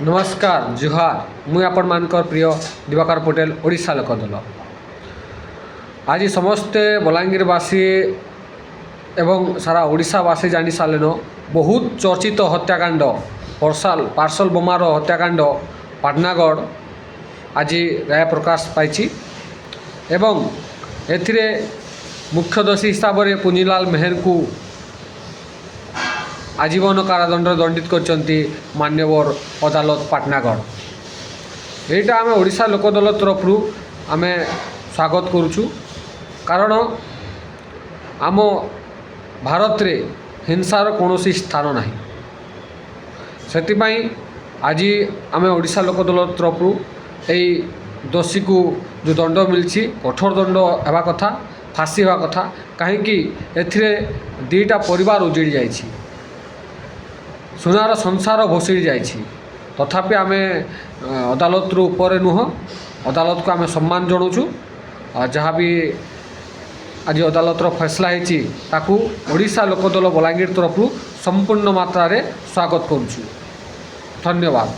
ନମସ୍କାର, ଜୁହାର। ମୁଇଁ ଆପଣମାନଙ୍କର ପ୍ରିୟ ଦିବାକର ପଟେଲ, ଓଡ଼ିଶା ଲୋକ ଦଳ। ଆଜି ସମସ୍ତେ ବଲାଙ୍ଗୀରବାସୀ ଏବଂ ସାରା ଓଡ଼ିଶାବାସୀ ଜାଣି ସାରିଲେନ, ବହୁତ ଚର୍ଚ୍ଚିତ ହତ୍ୟାକାଣ୍ଡ, ପାର୍ସଲ ବୋମାର ହତ୍ୟାକାଣ୍ଡ ପାଟନାଗଡ଼, ଆଜି ରାୟ ପ୍ରକାଶ ପାଇଛି ଏବଂ ଏଥିରେ ମୁଖ୍ୟ ଦୋଷୀ ହିସାବରେ ପୁଞ୍ଜିଲାଲ ମେହେରକୁ ଆଜୀବନ କାରାଦଣ୍ଡରେ ଦଣ୍ଡିତ କରିଛନ୍ତି ମାନ୍ୟବର ଅଦାଲତ ପାଟନାଗଡ଼। ଏଇଟା ଆମେ ଓଡ଼ିଶା ଲୋକ ଦଳ ତରଫରୁ ଆମେ ସ୍ୱାଗତ କରୁଛୁ, କାରଣ ଆମ ଭାରତରେ ହିଂସାର କୌଣସି ସ୍ଥାନ ନାହିଁ। ସେଥିପାଇଁ ଆଜି ଆମେ ଓଡ଼ିଶା ଲୋକ ଦଳ ତରଫରୁ ଏଇ ଦୋଷୀକୁ ଯେଉଁ ଦଣ୍ଡ ମିଳିଛି, କଠୋର ଦଣ୍ଡ ହେବା କଥା, ଫାଶୀ ହେବା କଥା। କାହିଁକି ଏଥିରେ ଦୁଇଟା ପରିବାର ଉଜୁଡ଼ି ଯାଇଛି, ସୁନାର ସଂସାର ଭୁଷୁଡ଼ି ଯାଇଛି। ତଥାପି ଆମେ ଅଦାଲତରୁ ଉପରେ ନୁହଁ, ଅଦାଲତକୁ ଆମେ ସମ୍ମାନ ଜଣାଉଛୁ। ଆଉ ଯାହା ବି ଆଜି ଅଦାଲତର ଫଇସଲା ହେଇଛି, ତାକୁ ଓଡ଼ିଶା ଲୋକ ଦଳ ବଲାଙ୍ଗୀର ତରଫରୁ ସମ୍ପୂର୍ଣ୍ଣ ମାତ୍ରାରେ ସ୍ୱାଗତ କରୁଛୁ। ଧନ୍ୟବାଦ।